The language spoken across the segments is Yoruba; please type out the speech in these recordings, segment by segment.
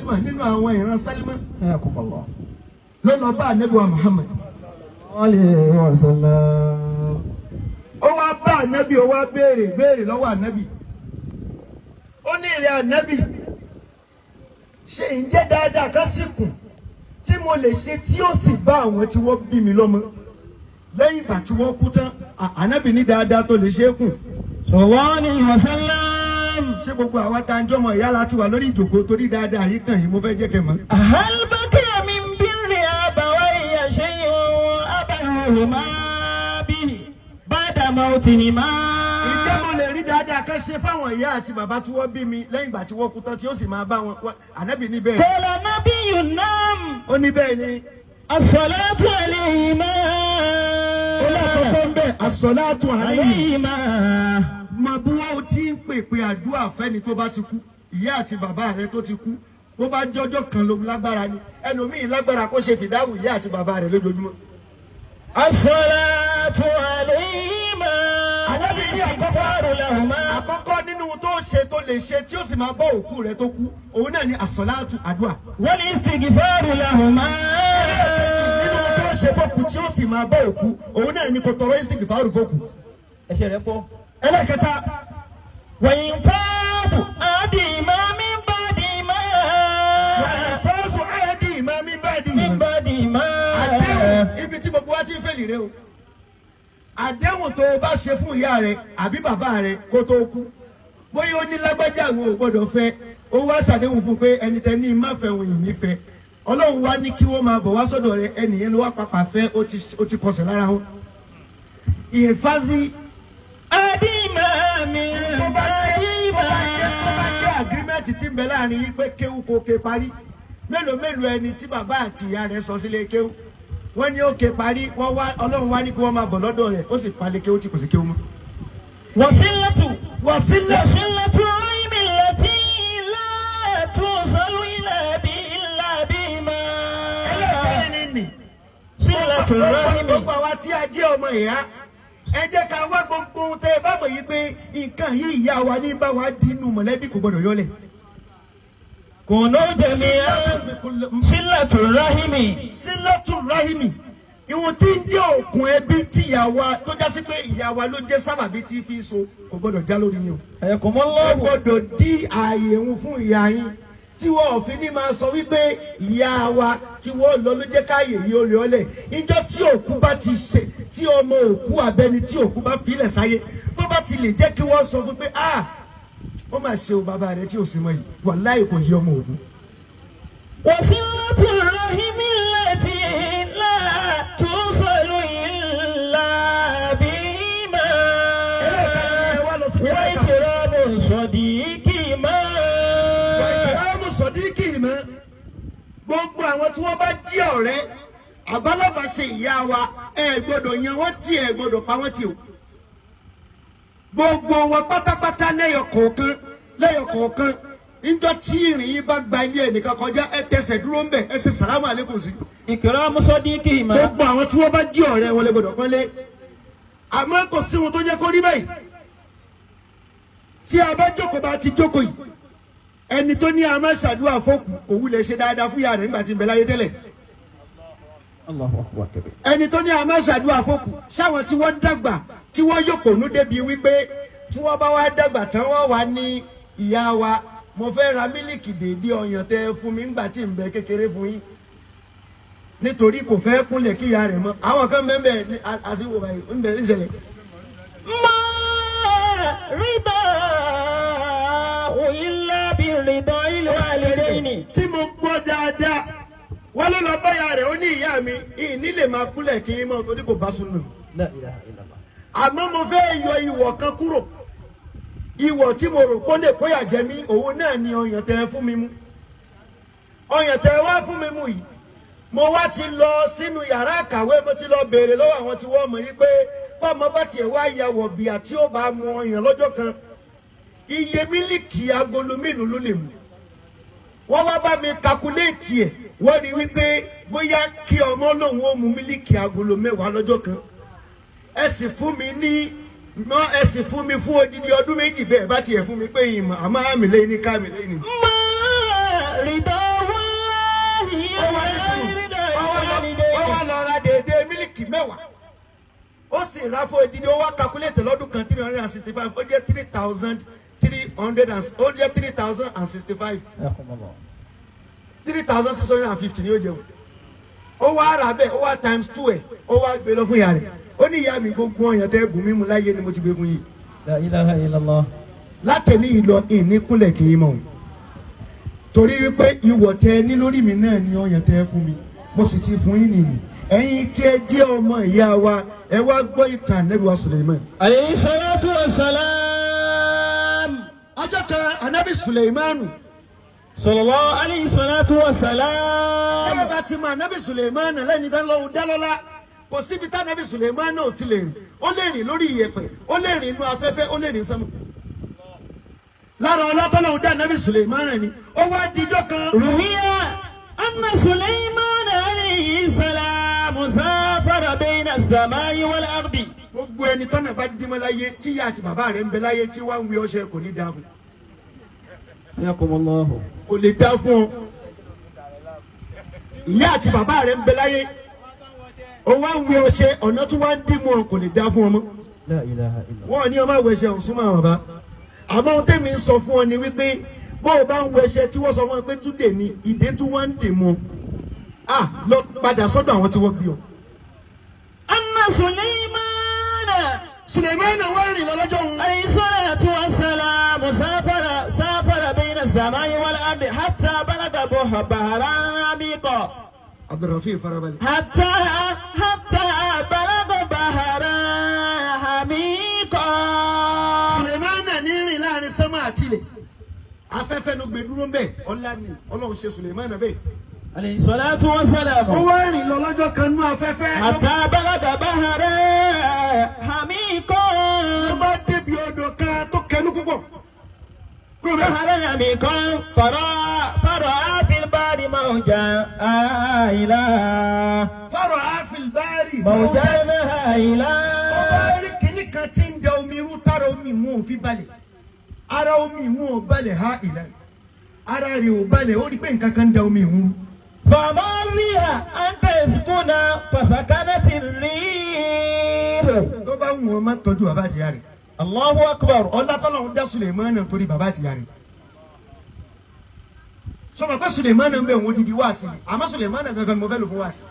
Sálímà nínú àwọn ìran Sálímà حياكم الله ló lọ bá ànábì wa Muhammad. عليه وسلم. Ó wá bá ànábì, ó wá béèrè béèrè lọ́wọ́ ànábì. Ó ní, ìrẹ̀ ànábì, ṣé ǹjẹ́ dáadáa kan sì kù tí mo lè ṣe tí ó sì bá àwọn tí wọ́n bí mi lọ́mọ lẹ́yìn ìgbà tí wọ́n kú tán? Ànábì ní dáadáa tó lè ṣe é kù. صلى الله عليه وسلم. Ṣé gbogbo àwa tá a ń jọmọ ìyá láti wà lórí ìjòkó torí dáadáa yìí kàn yín, mo fẹ́ jẹ́ kẹ́ mọ̀. هل بقي من بر أبوي شيء أبرهما به بعد موتهما؟ Ìjẹ́ mo lè rí dáadáa kan ṣe fáwọn ìyá àti bàbá tí wọ́n bí mi lẹ́yìn ìgbà tí wọ́n kú tán tí ó sì máa bá wọn? Ànábì ní bẹ́ẹ̀. قال النبي: نعم. Ó ní bẹ́ẹ̀ ni. الصلاة عليهما. Ó lákòókò ń bẹ̀, الصلاة عليه. عليهما. Mọ bí wọ́n ti ń pèpè àdúrà fẹ́ni tó bá ti kú, ìyá àti bàbá rẹ tó ti kú. Bó bá jọjọ́ kan ló lágbára ni, ẹlòmíì lágbára kó ṣe fìdáwù ìyá àti bàbá rẹ lójoojúmọ́. الصلاة عليهما. Ànábì ní àkọ́kọ́ لهما. Àkọ́kọ́ nínú tó ṣe tó lè ṣe tí ó sì máa bọ́ òkú rẹ tó kú, òun náà ni الصلاة, àdúrà. والاستغفار لهما. Nínú tó ṣe fọ́kù tí ó sì máa bọ́ òkú, òun náà ni kò tọrọ استغفار fọ́kù. Ẹ̀ṣẹ̀ rẹ̀ pọ̀. Ẹlẹ́kẹta. وإنفاذ عهدهما من بعدهما. إنفاذ عهدهما من بعد. من بعدهما. Àdéhùn, ibi tí gbogbo wa ti ń fail rẹ o. Àdéhùn tó o bá ṣe fún ìyá rẹ àbí bàbá rẹ kó tó kú, bóyá ó ní lágbájá àwọn ò gbọdọ̀ fẹ́, ó wá ṣàdéhùn fún pé ẹni tẹ ní má fẹ́ òun yìí nífẹ̀ẹ́, Ọlọ́run wá ní kí wọ́n máa bọ̀ wá sọ́dọ̀ rẹ, ẹnìyẹn ló wá papà fẹ́, ó ti kọsẹ̀ lára wọn. Ìfásí عهدهما من tó bá jẹ́ بعدهما. Agreement tí ń bẹ láàrin yín pé kéwú kò ké parí. Mélòó mélòó ẹni tí bàbá àti ìyá rẹ̀ sọ sílé kéwú, wọ́n ní ó ké parí, wọ́n wá, Ọlọ́run wá ní kí wọ́n máa bọ̀ lọ́dọ̀ rẹ̀, ó sì palẹ̀ kéwú tí kò sí kéwú mọ́. وصلة وصلة وصلة الرحم التي لا توصل إلا بهما. Ẹlẹ́ẹ̀kẹ́rin ni صلة الرحم. Gbogbo àwa tí a jẹ́ ọmọ ìyá, ẹ jẹ́ ká wá gbogbo ohun tẹ́ ẹ bá mọ̀ yìí pé nǹkan yìí ìyá wa ní bá wa dínú mọ̀lẹ́bí, kò gbọdọ̀ yọlẹ̀. كونوا جميعا صلة الرحم. صلة الرحم, ìwọ̀n tí ń jẹ́ òkun ẹbí tí ìyá wa tó já sí pé ìyá wa ló jẹ́ sábàbí tí fi so, kò gbọdọ̀ já lórí yín o. حياكم Ẹ الله. gbọdọ̀ dí ààyè òun fún ìyá yín tí wọ́n ò fi ní máa sọ wípé ìyá wa tí wọ́n lọ ló jẹ́ káàyè yìí ó lè ọlẹ̀. Ìjọ tí òkú bá ti ṣe, tí ọmọ òkú abẹni tí òkú bá filẹ̀ sáyé, tó bá ti lè jẹ́ kí wọ́n sọ fún pé, "Ah, ó mà ṣe o, bàbá rẹ tí ò sí mọ́ yìí," wàláhì kò yí ọmọ òkú. وصلة الرحم التي لا توصل إلا بهما. وإكرام الصديق ما. وإكرام الصديق mọ́. Gbogbo àwọn tí wọ́n bá jí ọ̀rẹ́ àbálàbàṣe ìyá wa, ẹ gbọ́dọ̀ yan wọ́n tí ẹ gbọ́dọ̀ pa wọ́n tì o. Gbogbo wọn pátápátá, lẹ́yọ kọ̀ọ̀kan lẹ́yọ kọ̀ọ̀kan, níjọ́ tí ìrìn yín bá gba ilé ẹnìkan kọjá, ẹ tẹsẹ̀ dúró ń bẹ̀, ẹ ṣe sàlámù àlékún sí. إكرام صديق ما. Gbogbo àwọn tí wọ́n bá jí ọ̀rẹ́ wọn lè gbọ́dọ̀ pọ́nlé. Àmọ́ kò sí ohun tó jẹ́ kó rí báyìí. Tí a bá jókòó bá ti jókòó yìí, ẹni tó ní a máa ṣàdúrà fókù kò wulẹ̀ ṣe dáadáa fún ìyá rẹ̀ nígbà tí ń bẹ láyé tẹ́lẹ̀. الله أكبر كبير. Ẹni tó ní a máa ṣàdúrà fókù, ṣáwọn tí wọ́n dàgbà tí wọ́n yòpònú débi wípé tí wọ́n bá wá dàgbà tán, wọ́n wá ní, "Ìyá wa, mo fẹ́ ra mílìkì déédéé ọyàn tẹ́ fún mi ńgbà tí ń bẹ kékeré fún yín," nítorí kò fẹ́ kúnlẹ̀ kí ìyá rẹ̀ mọ́. Àwọn kan bẹ́ẹ̀ bẹ́ẹ̀ ní àsìwò báyìí ń bẹ ń ṣẹlẹ̀. ما رضا إلا برضا الوالدين. Tí mo gbọ́ dáadáa, wọ́n ló lọ báyà rẹ̀, ó ní, "Ìyá mi, ìní lè máa kúnlẹ̀ kí n mọ́ torí kò bá sùn nù." لا إله إلا الله. Àmọ́ mo fẹ́ yọ ìwọ̀ kan kúrò, ìwọ̀ tí mo rò kó lè kóyà jẹ mí, òun náà ni ọyàn tẹ fún mi mú. Ọyàn tẹ wá fún mi mú yìí, mo wá ti lọ sínú yàrá àkàwé, mo ti lọ béèrè lọ́wọ́ àwọn tí wọ́n mọ̀ yìí pé bọ́mọ bá tiẹ̀ wá ya wọ̀bìà tí ó bá mu ọyàn lọ́jọ́ kan, iye mílìkì agolo mélòó ló lè mu? Wọ́n wá bá mi calculate ẹ̀, wọ́n rí wípé bóyá kí ọmọ lòun ó mu mílìkì agolo 10 lọ́jọ́ kan. Ẹ sì fún mi ní mọ, ẹ sì fún mi fún odidi ọdún 2 bẹ́ẹ̀ bá tiẹ̀ fún mi pé ìmọ̀ àmọ́ àmì lẹ́yìn ní káàmì lẹ́yìn ní. ما رضا rà fún odidi, ó wá calculate lọ́dún kan, 365, ó jẹ́ three thousand three hundred and ó jẹ́ 3,065. حياكم الله. 3,650 ni ó jẹun. Ó wá rà bẹ́ẹ̀, ó wá times two ẹ̀, ó wá gbé lọ fún ìyá rẹ̀. Ó ní, "Ìyá mi, gbogbo ọyàn tẹ́ bùn mímu láyé ni mo ti gbé fún yìí." لا إله إلا الله. Látẹ̀lé ìlọ ìní kúnlẹ̀ kì í mọ̀ o, torí wípé ìwọ̀ tẹ ní lórí mi náà ni ọyàn tẹ fún mi, mo sì ti fún yín nìyí. Ẹ̀yin tí ẹ jẹ́ ọmọ ìyá wa, ẹ wá gbọ́ ìtàn Ànábì wa Suleiman. عليه الصلاة والسلام. Ọjọ́ kan, Ànábì Suleimanu, صلى الله عليه الصلاة والسلام. Bẹ́ẹ̀ bá ti mọ Ànábì Suleiman lẹ́ni dánlọ́wọ́ dálọ́lá, kò síbi tá Ànábì Suleiman náà ti lè rìn. Ó lè rìn lórí ìyẹ̀pẹ̀, ó lè rìn inú afẹ́fẹ́, ó lè rìn sánmọ̀. Lára ọlọ́tọ́lọ́hún dá Ànábì Suleiman ni. Ó wá dijọ́ kan. روي أن سليمان عليه السلام سافر بين السماء والأرض. Gbogbo ẹni tọ́nà bá dímọ́ láyé, tí ìyá àti bàbá rẹ̀ ń bẹ láyé, tí wọ́n ń wí ọṣẹ, kò ní dáa fún. حياكم الله. Kò lè dáa fún ọ. Ìyá àti bàbá rẹ̀ ń bẹ láyé, ó wá ń wí ọṣẹ, ọ̀nà tí wọ́n ń dímọ́, kò lè dáa fún ọmọ. لا إله إلا الله. Wọ́n ní ọmọ àwẹ̀ṣẹ̀ ò súnmọ́ àwọn bàbá, àmọ́ ohun tẹ́mi ń sọ fún ọ ni wípé bó o bá ń wẹṣẹ tí wọ́n sọ fún ọ pé túndé ni ìdè tí wọ́n ń dè mọ́ a, lọ padà sọ́dọ̀ àwọn tí wọ́n bí ọ. أن سليمان Sùlẹ̀mánà wá rìn lọ lọ́jọ́ òun. عليه الصلاة والسلام سافر بين السماء والأرض حتى بلغ بحرا عميقا. Abdulrafi, farabalẹ̀. حتى بلغ بحرا عميقا. Sùlẹ̀mánà ní rìn láàrin sánmà àti ilẹ̀, afẹ́fẹ́ ló gbé dúró ń bẹ̀. Ọlá ni Ọlọ́run ṣe Sùlẹ̀mánà bẹ́ẹ̀. عليه الصلاة والسلام. Ó wá rìn lọ lọ́jọ́ kan nú afẹ́fẹ́. حتى بلغ بحرا عميقا. Ló bá débi odò kan tó kẹnu púpọ̀. Kúrò bẹ́ẹ̀. بحرا عميقا، فرأى في البحر موجا هائلا. فرأى في البحر. موجا هائلا. Ó bá rí kinní kan tí ń da omi irú tára omi ìwọ̀n ò fi balẹ̀. Ara omi ìwọ̀n ò balẹ̀ ha ìlànà. Ara rẹ̀ ò balẹ̀, ó rí pé nǹkan kan ń da omi ìwọ̀n rú. فأمر الريح أن تسكن، فسكنت الريح. Tó bá wù wọn, má tọ́jú bàbá àti ìyá rẹ̀. الله أكبر. Ọlá tọ́lọ́run dá Sùlẹ̀mánà torí bàbá àti ìyá rẹ̀. Sọmọ pé Sùlẹ̀mánà ń bẹ̀ wọ́n dídí wá sí i, àmọ́ Sùlẹ̀mánà gangan ni mo fẹ́ lò fún wá sí i.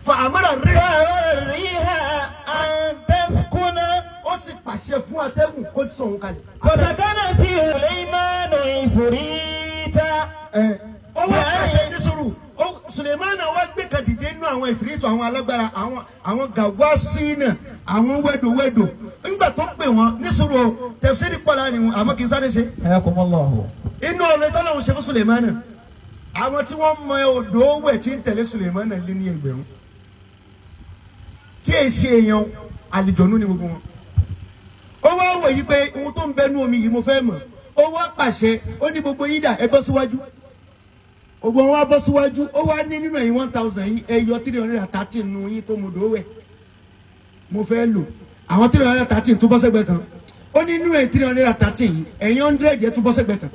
فأمر الريح. فأمر الريح أن تسكن. Ó sì pàṣẹ fún atẹ́gùn kó sọ̀ òun kalẹ̀. فسكنت. سليمان عفريتا. Ẹ ó wá pàṣẹ ní sùúrù. Sulemana wá gbé kan dìde nínú àwọn ìfìrìtò, àwọn alágbára, àwọn gàwásínà, àwọn wẹ́dòwẹ́dò. Nígbà tó pè wọ́n ní sùúrù o, tafsiri pọ̀ láàrin wọn, àmọ́ kì í sáré ṣe. حياكم الله. Inú ọ̀rẹ́ tọ́lọ́run ṣe fún Sulemana, àwọn tí wọ́n mọ odò wẹ̀ tí ń tẹ̀lé Sulemana lé ní 1,000, tí èyí ṣe èèyàn, àlìjọ̀nú ni gbogbo wọn. Ó wá wò yí pé ohun tó ń bẹnu omi yìí mo fẹ́ mọ̀. Ó wá pàṣẹ, ó ní, "Gbogbo yín dà? Ẹ bọ́ síwájú." Gbogbo wọn wá bọ́ síwájú. Ó wá ní, "Nínú ẹ̀yin 1,000 yín, ẹ yọ 313 nù yín tó mọ odò wẹ̀, mo fẹ́ lò." Àwọn 313 tún bọ́ sẹ́gbẹ̀ẹ́ kan. Ó ní, "Nínú ẹ̀yin 313 yìí, ẹ̀yin 100 yẹn tún bọ́ sẹ́gbẹ̀ẹ́ kan."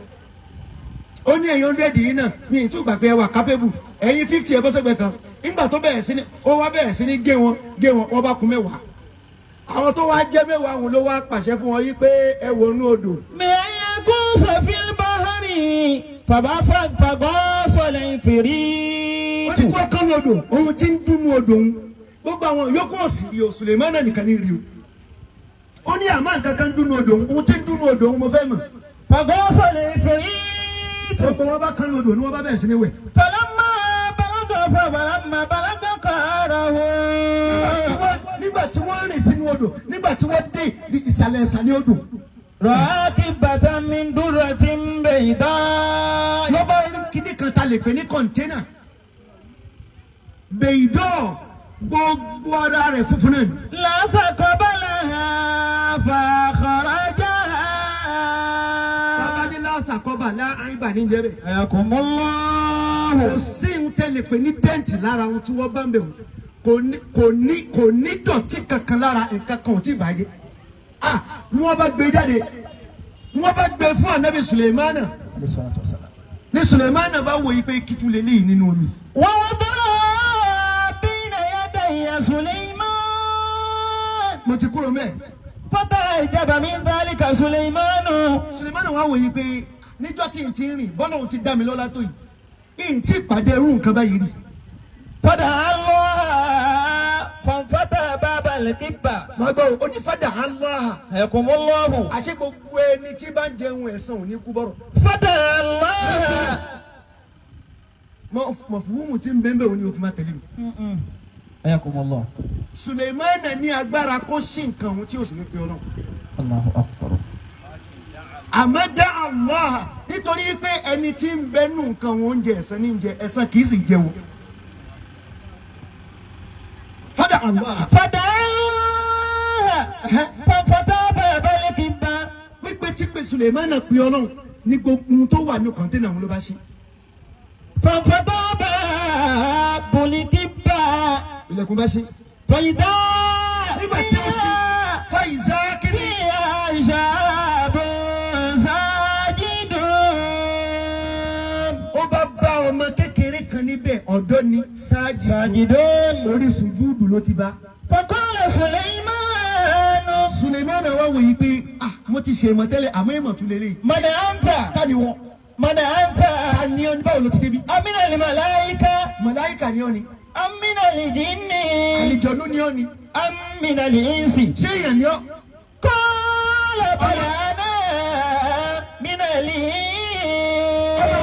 Ó ní, "Ẹ̀yin 100 yìí náà, mi ì tún gbà pé ẹ wà capable, ẹ̀yin 50 ẹ bọ́ sẹ́gbẹ̀ẹ́ kan." Nígbà tó bẹ̀rẹ̀ sí ní, ó wá bẹ̀rẹ̀ sí ní gé wọn, gé wọn, wọ́n bá kú 10. Àwọn tó wá jẹ́ 10 àwọn ló wá pàṣẹ fún wọn yí pé ẹ wọnú odò. من يغوص في البحر، فغاص العفريت. Wọ́n ní kó kán lodò, ohun tí ń dúnú odò ń gbogbo àwọn yòókù òsì rí o, Sùlẹ̀mánà nìkan ní rí o. Ó ní, àmọ́ nǹkan kan dúnú odò ń, ohun tí ń dúnú odò ń mo fẹ́ mọ̀. فغاص العفريت. Gbogbo wọn bá kán lodò ni wọ́n bá bẹ̀rẹ̀ sí ní wẹ̀. فلما بلغ قعره. Nígbà tí wọ́n rìn sínú odò, nígbà tí wọ́n dé ìsàlẹ̀ ìsàlẹ̀ odò, رأى قبة من درة بيضاء. Ló bá rí kíní kan ta lè pè ní container بيضاء, gbogbo ara rẹ̀ funfun náà ni. لا ثقب لها، فأخرجها. Bàbá ní لا ثقب لا عيب ní jẹ́ bẹ́ẹ̀. حياكم الله. Kò sí ohun tẹ́lẹ̀ pé ní dent lára ohun tí wọ́n bá ń bẹ̀ wọ́n. Kò ní dọ̀tí kankan lára, nǹkan kan ò tí ì bàjẹ́. Ah, ni wọ́n bá gbé jáde, ni wọ́n bá gbé fún Anabi Suleimana. عليه الصلاة والسلام. Ní Suleimana bá wò yí pé kìtù lè léyìí nínú omi. ووضع بين يدي سليمان. Mo ti kúrò mẹ́ẹ̀. فتعجب من ذلك سليمان. Sulemana wá wòye pé níjọ́ tí n ti rìn bọ́lá òun ti dá mi lọ́lá tó yìí, n ti pàdé irú nǹkan báyìí rí. فدعا الله فانفتح باب القبة. Màá gbọ́ o, ó ní فدعا الله. حياكم الله. Àṣé gbogbo ẹni tí bá ń jẹun ẹ̀san ò ní kú bọ̀rọ̀. فدعا الله. Mọ̀fúnmù tí ń bẹ́ẹ̀ bẹ́ẹ̀ òní òfin máa tẹ̀lé mi. حياكم الله. Sulemana ní agbára kó sí nǹkan òun tí ó sì ní pe Ọlọ́run. الله أكبر. Àmọ́ دعا الله nítorí pé ẹni tí ń bẹ nù nǹkan òun oúnjẹ ẹ̀san ní jẹ ẹ̀san kì í sì jẹun. فدعا الله. فدعا الله فانفتح باب القبة. Pípé tí pé Sulemana pe Ọlọ́run ní gbogbo ohun tó wà ní container òun ló bá ṣí. فانفتح باب القبة. Ilẹ̀kùn bá ṣí. فإذا Nígbà tí ó ṣí فإذا kiri. فيها شاب ساجد. Ó bá bá ọmọ kékeré kan níbẹ̀, ọ̀dọ́ ni, sáájì ساجد. orí sùjúdù ló ti bá. فقال سليمان. Sulemana wá wòye pé, ah, mo ti ṣe ìmọ̀ tẹ́lẹ̀ àmọ́ ìmọ̀ tún lélẹ̀. من أنت؟ Ta ni wọ́n? من أنت؟ Ta ni ọ́ ní? Báwo ló ti débi? أمن الملائكة؟ Màláíkà ni ọ́ ni? أم من الجن؟ Àlìjọ̀nú ni ọ́ ni? أم من الإنس؟ Ṣé èèyàn ni ọ́? قال بل أنا من Ọmọ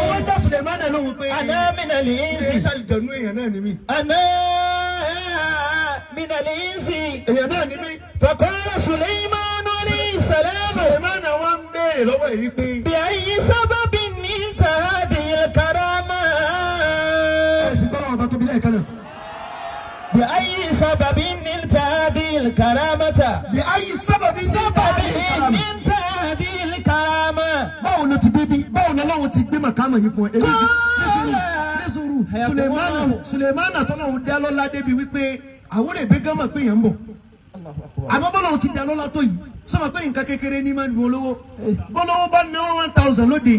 wọn الإنس. sá Sulemana lóhùn pé أنا من kì í الإنس. ṣàlìjọ̀nú, èèyàn náà ni mí. أنا من الإنس. Èèyàn náà ni mí. فقال سليمان عليه السلام. Sulemana wá ń béèrè lọ́wọ́ èyí pé بأي سبب نلت هذه الكرامة؟ Ẹ̀sìn gbọ́dọ̀ ọba tóbi lẹ́ẹ̀kan náà. بأي سبب نلت هذه الكرامة؟ بأي سبب سبب نلت هذه الكرامة؟ Báwo ló ti débi? Báwo ni Ọlọ́run ti gbé màkàmà yìí fún ẹ? Lẹ́sùrù Sulemana, Sulemana tọ́lọ́run dá lọ́lá débi wípé àwọn èbé gán mọ̀ pé yẹn ń bọ̀. Àmọ́ bọ́lọ́run ti dá lọ́lá tó yìí, sọ́mọ pé nǹkan kékeré ní máa ń dun olówó. Bọ́lọ́wọ́ bá ná 1,000 lóde,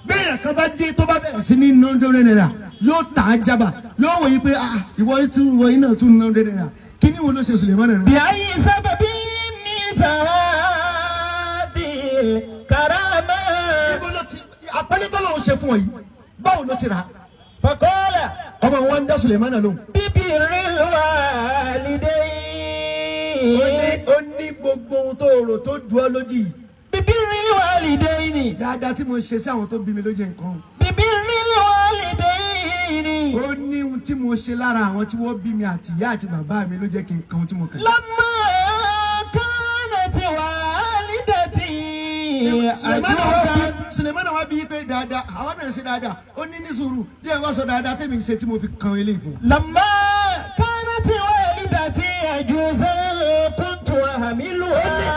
béèyàn kan bá dé tó bá bẹ̀rẹ̀ sí ní 100 naira, yóò tà á jábà, yóò wòye pé, ah, ìwọ tún ìwọ yìí náà tún 100 naira. Kí ni wo ló ṣe Sulemana rẹ? بأي سبب نلت هذه الكرامة؟ Ibo ló ti àpẹẹrẹ tọ́lọ́run ṣe fún ọ yìí, báwo ló ti rà á? فقال Ọmọ wọn ń dá Sulemana lóhùn. ببر الوالدين. Ó ní gbogbo ohun tó rò tó ju ọ lójú yìí, ببر الوالدين. dáadáa tí mo ṣe sí àwọn tó bí mi ló jẹ́ nǹkan. ببر الوالدين. Ó ní ohun tí mo ṣe lára àwọn tí wọ́n bí mi àti ìyá àti bàbá mi ló jẹ́ kí n kan ohun tí mo kàn. لما كانت والدتي عجوزا. Sulemana wá bí pé dáadáa àwọn náà ṣe dáadáa, ó ní ní sùúrù díẹ̀, wá sọ dáadáa tèmi ṣe tí mo fi kan eléyìí fún un. لما كانت والدتي عجوزا كنت أحملها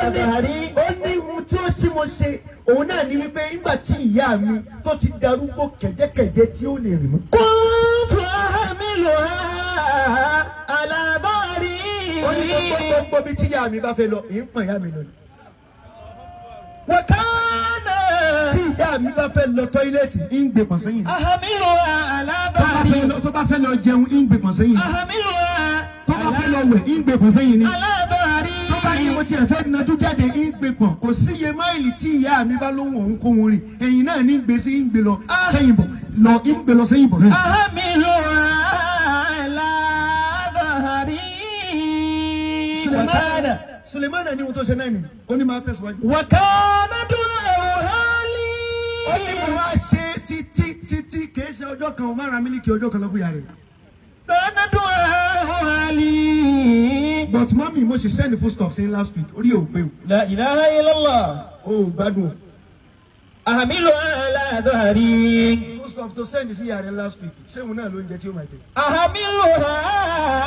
على ظهري. Ó ní ohun tí ó tí mo ṣe òun náà ní wípé nígbà tí ìyá mi tó ti darúgbó kẹ̀jẹ́kẹ̀jẹ́ tí ó lè rìn mọ́. كنت أحملها على ظهري. Ó ní gbogbo bí tí ìyá mi bá fẹ́ lọ, èyí ń pọ̀n ìyá mi lọ ni. وكان Tí ìyá mi bá fẹ́ lọ toilet, ń gbé pọ̀n sẹ́yìn. أحملها على Tó bá fẹ́ ظهري. lọ- tó bá fẹ́ lọ jẹun, ń gbé pọ̀n sẹ́yìn. أحملها Tó bá fẹ́ lọ wẹ̀, ń gbé pọ̀n sẹ́yìn ni. على ظهري. Tó bá ní mo tiẹ̀ fẹ́ najú jáde, ń gbé pọ̀n. Kò síye máìlì tí ìyá mi bá lóhùn òun kó wọn rìn, ẹ̀yìn náà ní gbé sí, ń gbé lọ sẹ́yìn bọ̀ lọ, ń gbé lọ sẹ́yìn bọ̀ náà. أحملها على ظهري. وكان Sulemana ní ohun tó ṣe náà nìyí, ó ní máa tẹ̀síwájú. وكان دعاؤها لي. Ó ní mo wá ṣe títí títí, kìí ṣe ọjọ́ kan, o máa ra mílíkì ọjọ́ kan lọ fún ìyá rẹ̀. كان دعاؤها لي. But mummy, mo ṣe send food stuff sí last week, orí ò pé o. لا إله إلا الله. O ò gbádùn o. أحملها على ظهري. Food stuff tó send sí ìyá rẹ̀ last week, ṣé òun náà ló ń jẹ tí ó máa jẹ? أحملها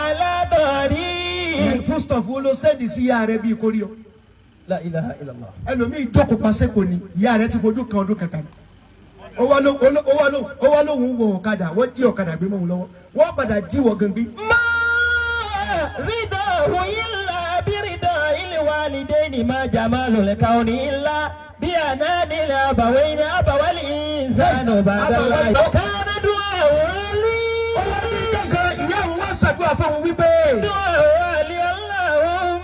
على ظهري. Food stuff wo ló send sí ìyá rẹ̀ bíi kórí o? لا إله إلا الله. Ẹlòmíì jókòó pàṣẹ kò ní ìyá rẹ̀ ti fojú kan ọdún kẹta ni. Ó wá lóhùn wọ ọ̀kadà, wọ́n jí ọ̀kadà gbé mọ́ òun lọ́wọ́, wọ́n padà jí wọ gan bí. ما رضاه إلا برضا الوالدين، ما جمال الكون إلا بأنان الأبوين، أبوى الإنسان بعد الله كان دعاء لي. Kankan ìyá òun wá ṣàdúrà fún òun wípé دعاء لي اللهم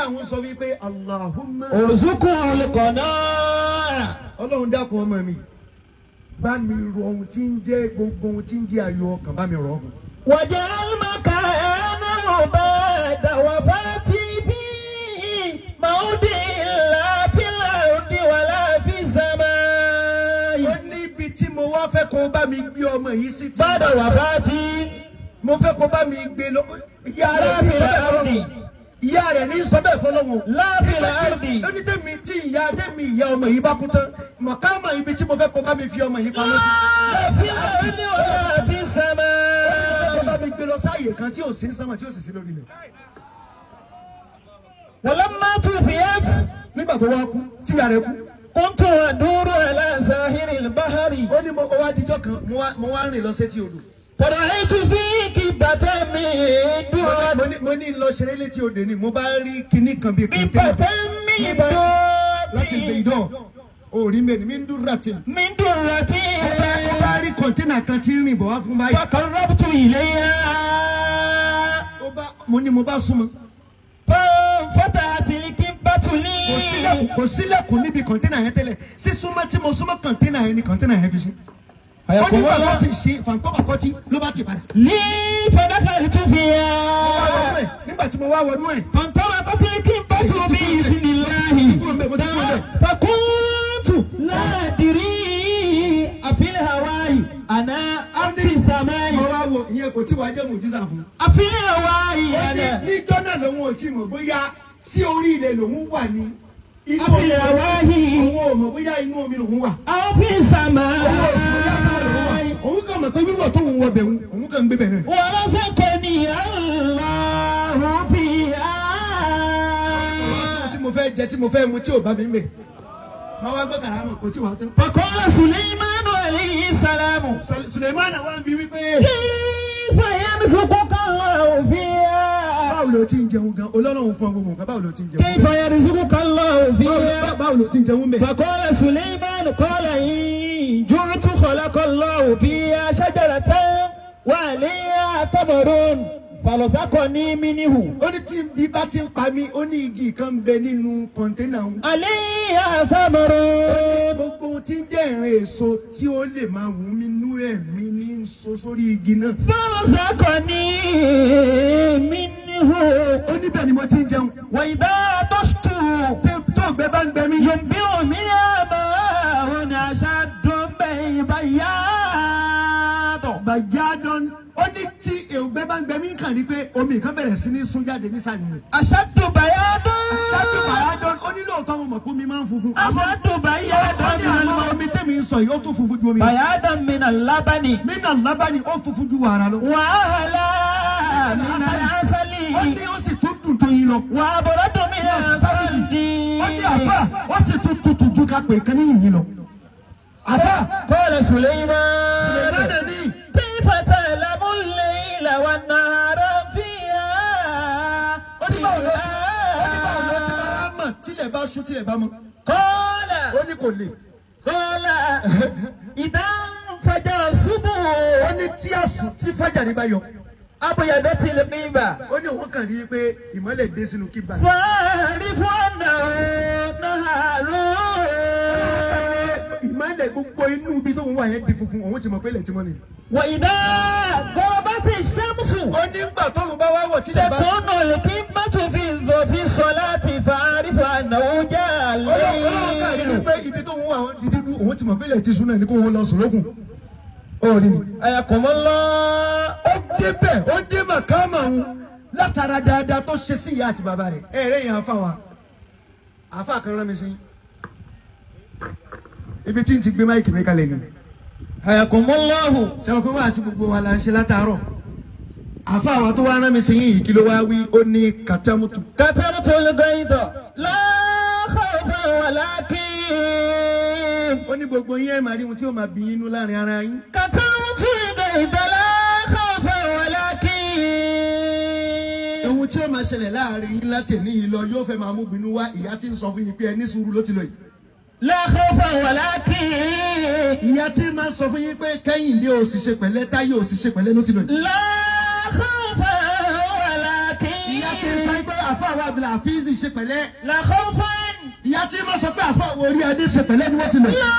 àwọn sọ wípé Allahumma ارزقه القناعة. Ọlọ́run, dákun, ọmọ mi, bá mi rọ ohun tí ń jẹ́ gbogbo ohun tí ń jẹ́ ayọ̀ ọkàn, bá mi rọ̀ ọ́ fún. واجعل مكانه بعد وفاتي في موضع لا في الأرض ولا في السماء. Ó ní ibi tí mo wá fẹ́ kó bá mi gbé ọmọ yìí sí tí بعد وفاتي mo fẹ́ kó bá mi gbé lọ. Ìyá rẹ̀ ní sọ bẹ́ẹ̀ fọlọ́run. Ìyá rẹ̀ ní sọ bẹ́ẹ̀ fọlọ́run. لا في الأرض. Ó ní tèmi tí ìyá tèmi ìyá ọmọ yìí bá kú tán, mọ̀kámà ibi tí mo fẹ́ kó bá mi fi ọmọ yìí pamọ́ sí. لا في الأرض ولا في Ó السماء. bá mi gbé lọ sáàyè kan tí ò sí ní sánmà, tí ò sì sí lórí ilẹ̀. ولما توفيت Nígbà tó wá kú, tí ìyá rẹ̀ kú, كنت أدور على ساحل البحر. ó ní mo ó wá dijọ́ kan, mo wá rìn lọ sétí odò. فرأيت في كبة من درة. Mo ní lọ ṣeré létí odò ni mo bá rí kinní kan bíi kọ̀ńténà. كبة من Láti gbé درة. idán orí mi mi ń dúró àti. من درة. Mo bá rí kọ̀ńténà kan tí ń rìn bọ̀ wá fún báyìí. فقربت إليها. Ó bá mo ní mo bá súnmọ́. فانفتحت الكبة لي. Kò sílẹ̀kùn níbi kọ̀ńténà yẹn tẹ́lẹ̀. Sísúnmọ́ tí mo súnmọ́ kọ̀ńténà yẹn ni kọ̀ńténà yẹn fi ṣe. Ó ní bàbá sì ṣe fàǹkọ́ bàkọ́tì ló bá ti padà. لي فدخلت Mo wá wọnú فيها. ẹ̀. Nígbà tí mo wá wọnú ẹ̀, فانطلقت الكبة بإذن الله. فكنت لا أدري أفي الهواء أنا أم في السماء. Mo wá wo ìyẹn, kò tí wàá jẹ́ mùjísà fún. أفي الهواء Ó ní أنا níjọ́ náà lòun ò tí mọ̀ bóyá sí orí ilẹ̀ lòun wà ní inú أفي omi. الهواء Òun ò mọ̀ bóyá inú omi lòun wà. أو في السماء. Òun ò mọ̀ bóyá sánmà lòun wà. Òun kàn mọ̀ pé wíwọ̀ tóun wọ bẹ̀ òun kàn ń gbé bẹ̀ náà. ورزقني الله فيها. Tí mo fẹ́ jẹ, tí mo fẹ́ mu, tí ò bá mi ń bẹ̀. Máa wá gbọ́ kàràmọ̀, kò tí wàá tán. فقال سليمان عليه السلام: Suleiman wá ń bi wípé كيف يرزقك الله فيها؟ Báwo ló ti ń jẹun gan? Ọlọ́run fún ọ gbogbo nǹkan, báwo ló ti ń jẹun? كيف يرزقك الله فيها؟ Báwo ló ti ń jẹun bẹ̀? فقال سليمان: قال إن جعت خلق الله فيها شجرة وعليها ثمر فرزقني منه. Ó ní tí bí bá ti ń pa mí, ó ní igi kan ń bẹ nínú kọ̀ńténà òun. عليها ثمر. Gbogbo ohun tí ń jẹ́ ìrìn èso tí ó lè máa wù mí nú ẹ̀mí ní ń so sórí igi náà. فرزقني منه. Ó níbẹ̀ ni mo ti ń jẹun. وإذا عطشت Tó gbẹ bá ń gbẹ mí. ينبع منها ماء أشد بياض. Bàjádọ́n, ó ní tí èògbẹ bá ń gbẹ mí, kàn ní pé omi kan bẹ̀rẹ̀ sí ní sún jáde nísàlẹ̀ rẹ̀. أشد بياضا. Ṣáájú bàjádọ́n, ó ní lóòótọ́ mo mọ̀ pé omi máa ń funfun. Àmọ́ أشد ó بياضا ní من àmọ́ الماء. omi tẹ́mi ń sọ yìí, ó tún funfun ju omi lọ. بياضا من اللبن. Mínà lábàní, ó funfun ju wàrà lọ. وأحلى من العسل. Ó ní ó sì tún dùn tó yín lọ. وأبرد من الصمد. Ó ní àfà, ó sì tún tutù ju ká pè kán ní yìnyín lọ. Àfà. قال سليمان: Sùlẹ̀mánà ní كيف تعلم الليل والنهار فيها؟ Ó ní báwo ló ti máa mọ̀ tílẹ̀ bá ṣú, tílẹ̀ bá mọ́? قال Ó ní kò lè. قال إذا انفجر الصبح Ó ní tí àsùn tí fájàrí bá yọ, أبيضت القبة. Ó ní òun kàn rí i pé ìmọ́lẹ̀ dé sínú kíba. فاعرف أنه نهار. Ìmọ́lẹ̀ gbogbo inú ibi tó ń wà yẹn di funfun, òun ti mọ̀ pé ilẹ̀ ti mọ́ ni. وإذا غربت الشمس Ó ní gbà tóun bá wá wọ̀ tílẹ̀ bá. تكون القمة في الصلاة فاعرف أنه جاء Ọlọ́run kàn rí i الليل. pé ibi tó ń wà di dúdú, òun ti mọ̀ pé ilẹ̀ ti sún náà ní kó òun lọ sùn lókun. Ó rí mi. حياكم الله. Ó débẹ̀, ó dé màkàmà òun látara dáadáa tó ṣe sí ìyá àti bàbá rẹ̀. Ẹ̀rẹ́ yẹn, àfa wa, àfa kan rán mi sí ibi tí n ti gbé máìkì mi kalẹ̀ ni. حياكم الله. Sẹ́wọ́n pé wáá sí gbogbo wa la ń ṣe látàárọ̀? Àfa wa tó wá rán mi sí yìí, kí ló wá wí? Ó ní kàtàmùtù. كتمت الغيظ لا خوف ولكن. Ó ní gbogbo yín ẹ̀ máa rí ohun tí ó máa bí yín nú láàrin ara yín. كتمت الغيظ لا خوف ولكن. Ohun tí ó máa ṣẹlẹ̀ láàrin yín látẹ̀ní yìí lọ yóò fẹ́ máa mú bínú wá. Ìyá tí ń sọ fún yín pé ẹ ní sùúrù ló ti lọ yìí. لا خوف ولكن. Ìyá tí máa sọ fún yín pé Kẹ́hìndé ò sì ṣe pẹ̀lẹ́, Táyé ò sì ṣe pẹ̀lẹ́ ló ti lọ yìí. لا خوف ولكن. Ìyá tí ń sọ pé àfa wa Abdulhafiz ṣe pẹ̀lẹ́. لا خوفا Ìyá tí mo sọ pé àfa orí adé ṣe pẹ̀lẹ́ ni wọ́n ti lọ. لا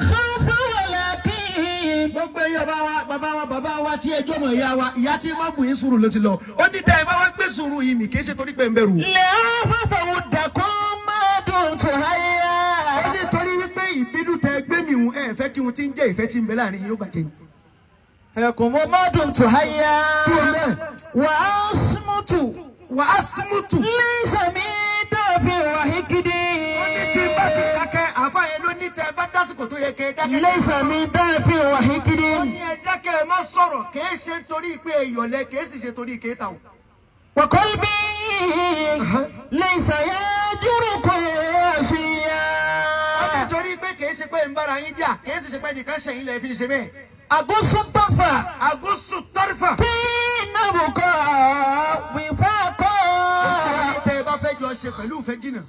خوف ولكن Gbogbo ẹ̀yin ọba wa, bàbá wa, bàbá wa tí ẹjọ́ mọ̀ ìyá wa, ìyá tí má bù yín sùúrù ló ti lọ. Ó ní tẹ́ ẹ bá wá gbé sùúrù yìí mì kì í ṣe torí pé ń bẹ̀rù. لا خوف ودكم ما دمت Ó حيا ní torí wípé ìbínú tẹ gbé mi hùn ẹ fẹ́ kí ohun tí ń jẹ́ ìfẹ́ tí ń bẹ láàrin yín ó bàjẹ́ ni. حياكم وما دمت حيا Kúrò bẹ́ẹ̀. وأصمت Wà á símútù. ليس من دافع وحقد Ó ní tí bá ti dákẹ́, àfa yẹn ló ní tẹ bá dásìkò tó yẹ kẹ́ ẹ dákẹ́. ليس من دافع وحقد Ó ní ẹ dákẹ́ ẹ má sọ̀rọ̀ kìí ṣe torí pé ìyọ̀lẹ kìí sì ṣe torí kéta o. وقلبي ليس يجرك Ó ní عشيا torí pé kìí ṣe pé ń bára yín jà kìí sì ṣe pé nìkan ṣẹ̀yìn lẹ fi ṣe bẹ́ẹ̀. أقص الطرف Àgùsù tọ́rífà. حين بقى وفاقا Tẹ ẹ bá fẹ́ jọ ṣe pẹ̀lú ìfẹ́ jìnnà.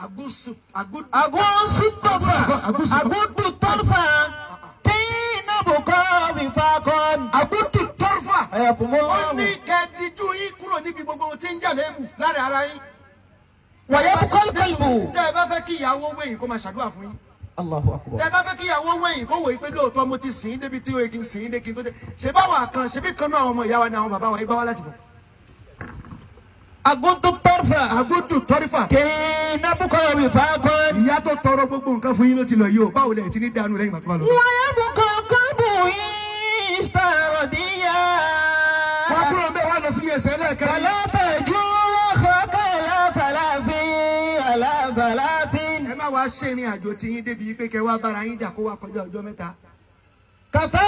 Àgùsù àgùsù. أقص الطرف أقص الطرف حين بقى وفاقا Àgùtù tọ́rífà. حياكم Ó الله ní kẹ́ẹ̀díjú yín kúrò níbi gbogbo ohun tí ń jà lẹ́mù lára ara yín. ويبقى القلب Tẹ́ ẹ bá fẹ́ kí ìyàwó wẹ̀yìn kó máa ṣàdúrà fún yín. الله أكبر Tẹ́ ẹ bá fẹ́ kí ìyàwó wẹ̀yìn kó wòye pé lóòótọ́ mo ti sìn ín débi tí ó yẹ kí n sìn ín dé kí n tó dé. Ṣé báwa kan ṣebí kan náà àwọn ọmọ ìyá wa ni àwọn bàbá wa ibà wá láti fọ̀. أقص الطرف Àgùtù tọ́rífà. حين بقى وفاقا Ìyá tó tọrọ gbogbo nǹkan fún yín ló ti lọ yìí o. Báwo lẹ̀ ti ní dànù lẹ́yìn ìgbà tó bá lọ. ويبقى القلب اشترديا Wọ́n kúrò ń bẹ́ẹ̀ wá lọ síbi ẹsẹ̀ ẹlẹ́ẹ̀kẹrin. فلا تجوع ولا ثلاثين ولا ثلاثين Ẹ má wá ṣe ìrìn àjò tí yín débi pé kẹ wá bára yín jà kó wá kọjá ọjọ́ mẹ́ta. كفى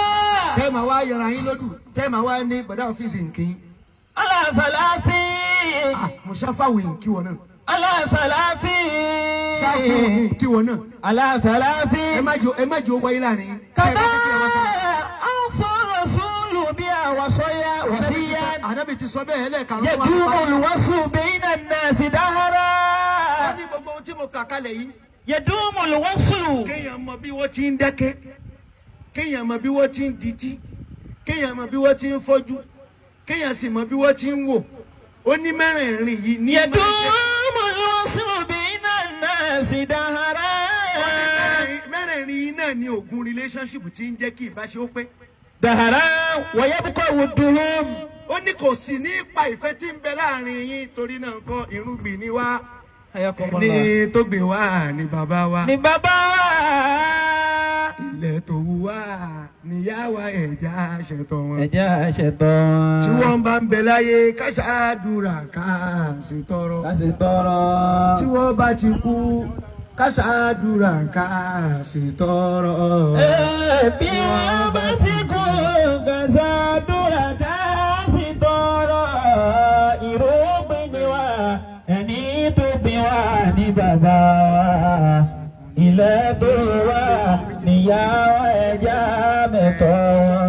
Tẹ́ máa wá yẹra yín lódù. Tẹ́ máa wá ní bọ̀dá ọ́fíìsì nkín. على ثلاثين Mo ṣáfàwì nkí wọn náà. على Ṣáfàwì ثلاثين nkí wọn náà. على Ẹ ثلاثين má jẹ́ ẹ má jẹ́ ó wáyé láàrin yín. Tẹ́ ẹ كما bá fẹ́ kí ẹ wá sọ. أوصى الرسول بها وصيا وصيا Ànábì ti sọ bẹ́ẹ̀ ẹlẹ́ẹ̀karùn-ún tó wà يدوم nípa. الوصل بين الناس Ó دهرا ní gbogbo ohun tí mo kà kalẹ̀ yìí. يدوم الوصل Kéèyàn mọ bí wọ́n ti ń dákẹ́. Kéèyàn mọ bí wọ́n ti ń dití. Kéèyàn mọ bí wọ́n ti ń fọ́jú. Kéèyàn sì mọ bí wọ́n ti ń wò. Ó ní mẹ́rẹ̀ẹ̀rin yìí ní máa jẹ́. يدوم الوصل بين الناس دهرا Mẹ́rẹ̀ẹ̀rin yìí náà ni ògùn relationship tí ń jẹ́ kí ìbáṣe ó pẹ́. دهرا ويبقى ودهم Ó ní kò sí ní ipa ìfẹ́ tí ń bẹ láàrin yín torí náà kọ́ irúgbìn ni wá. حياكم Ẹni tó gbìn wá ni bàbá wa. ni bàbá Ilẹ̀ tó wù wá níyá wa ẹ̀já ṣètò wọn. ẹjẹ ṣètò Tí wọ́n bá ń bẹ láyé ká ṣàdúrà ká sì tọrọ. ká sì tọrọ Tí wọ́n bá ti kú ká ṣàdúrà ká sì tọrọ. bí wọ́n bá ti kú ká ṣàdúrà ká sì tọrọ irúgbìn ni wá ẹni tó gbìn wá ní bàbá wa ilẹ̀ tó wà níyàwó ẹja mẹ́tọ́ wọn.